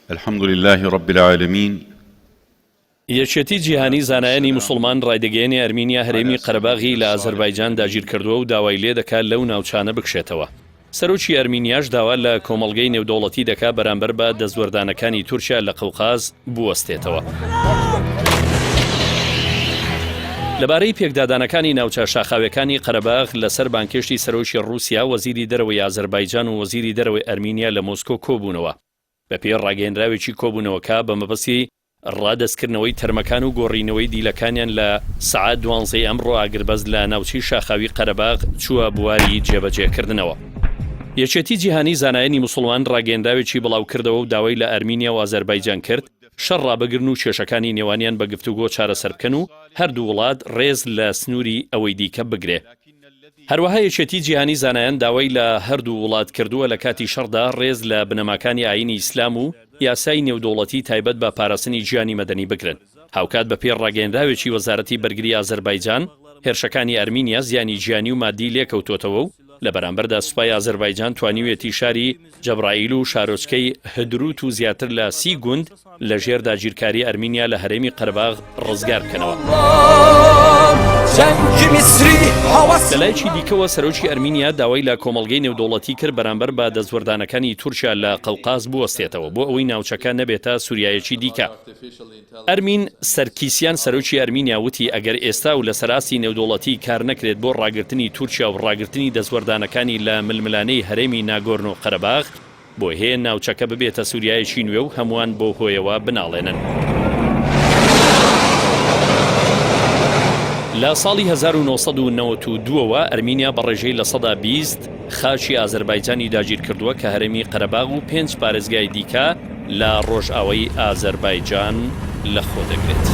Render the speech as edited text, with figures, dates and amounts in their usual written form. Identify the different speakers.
Speaker 1: الحمد للە رب العالمین.
Speaker 2: یەکێتی جیهانی زانایانی موسڵمان ڕایدەگەیەنێ ئەرمینیا هەرێمی قەرەباغی لە ئازەربایجان داگیرکردووە و داوای لێدەکات لەو ناوچانە بکشێتەوە. سەرۆکی ئەرمینیاش داوا لە کۆمەڵگەی نێودەوڵەتی دەکات بەرامبەر بە دەستوەردانەکانی تورکیا لە قەوقاز بوەستێتەوە. لەبارەی پێکدادانەکانی ناوچە شاخاویەکانی قەرەباغ لەسەر بانگهێشتی سەرۆکی ڕووسیا، وەزیری دەرەوەی ئازەربایجان و وەزیری دەرەوەی ئەرمینیا لە مۆسکۆ کۆبوونەوە. بەپێی ڕاگەیەنراوێکی کۆبوونەوەکە، بە مەبەستی ڕادەستکردنەوەی تەرمەکان و گۆڕینەوەی دیلەکانیان لە سەعات دوانزەی ئەمڕۆ ئاگربەست لە ناوچەی شاخاوی قەرەباغ چووە بواری جێبەجێکردنەوە. یەکێتی جیهانی زانایانی موسڵمان ڕاگەیەنراوێکی بڵاوکردەوە و داوای لە ئەرمینیا و ئازەربایجان کرد شەڕ ڕابگرن و کێشەکانی نێوانیان بە گفتوگۆ چارەسەر بکەن و هەردوو وڵات ڕێز لە سنووری ئەوەی دیکە بگرێ. هەروەها یەکێتی جیهانی زانایان داوای لە هەردوو وڵات کردووە لە کاتی شەڕدا ڕێز لە بنەماکانی ئایینی ئیسلام و یاسای نێودەوڵەتی تایبەت بە پاراستنی گیانی مەدەنی بگرن. هاوکات بەپێی ڕاگەیەنراوێکی وەزارەتی بەرگری ئازەربایجان، هێرشەکانی ئەرمینیا زیانی گیانی و ماددی لێکەوتۆتەوە و لە بەرامبەردا سوپای ئازەربایجان توانیویەتی شاری جەبرائیل و شارۆچکەی هدروت و زیاتر لە سی گوند لە ژێر داگیرکاری ئەرمینیا لە هەرێمی قەرەباغ ڕزگار بکەنەوە. لە لایەکی دیکەوە سەرۆکی ئەرمینیا داوای لە کۆمەڵگەی نێودەوڵەتی کرد بەرامبەر بە دەستوەردانەکانی تورکیا لە قەوقاز بوەستێتەوە بۆ ئەوەی ناوچەکە نەبێتە سوریایەکی دیکە. ئەرمین سەرکیسیان سەرۆکی ئەرمینیا وتی ئەگەر ئێستا و لەسەر ئاستی نێودەوڵەتی کار نەکرێت بۆ ڕاگرتنی تورکیا و ڕاگرتنی دەستوەردانەکانی لە ململانێی هەرێمی ناگۆرنۆ قەرەباغ، بۆی هەیە ناوچەکە ببێتە سوریایەکی نوێ و هەمووان بەو هۆیەوە بناڵێنن. لە ساڵی 1992 ەوە ئەرمینیا بە ڕێژەی 20% خاکی ئازەربایجانی داگیرکردووە کە هەرێمی قەرەباغ و پێنج پارێزگای دیکە لە ڕۆژئاوای ئازەربایجان لەخۆدەگرێت.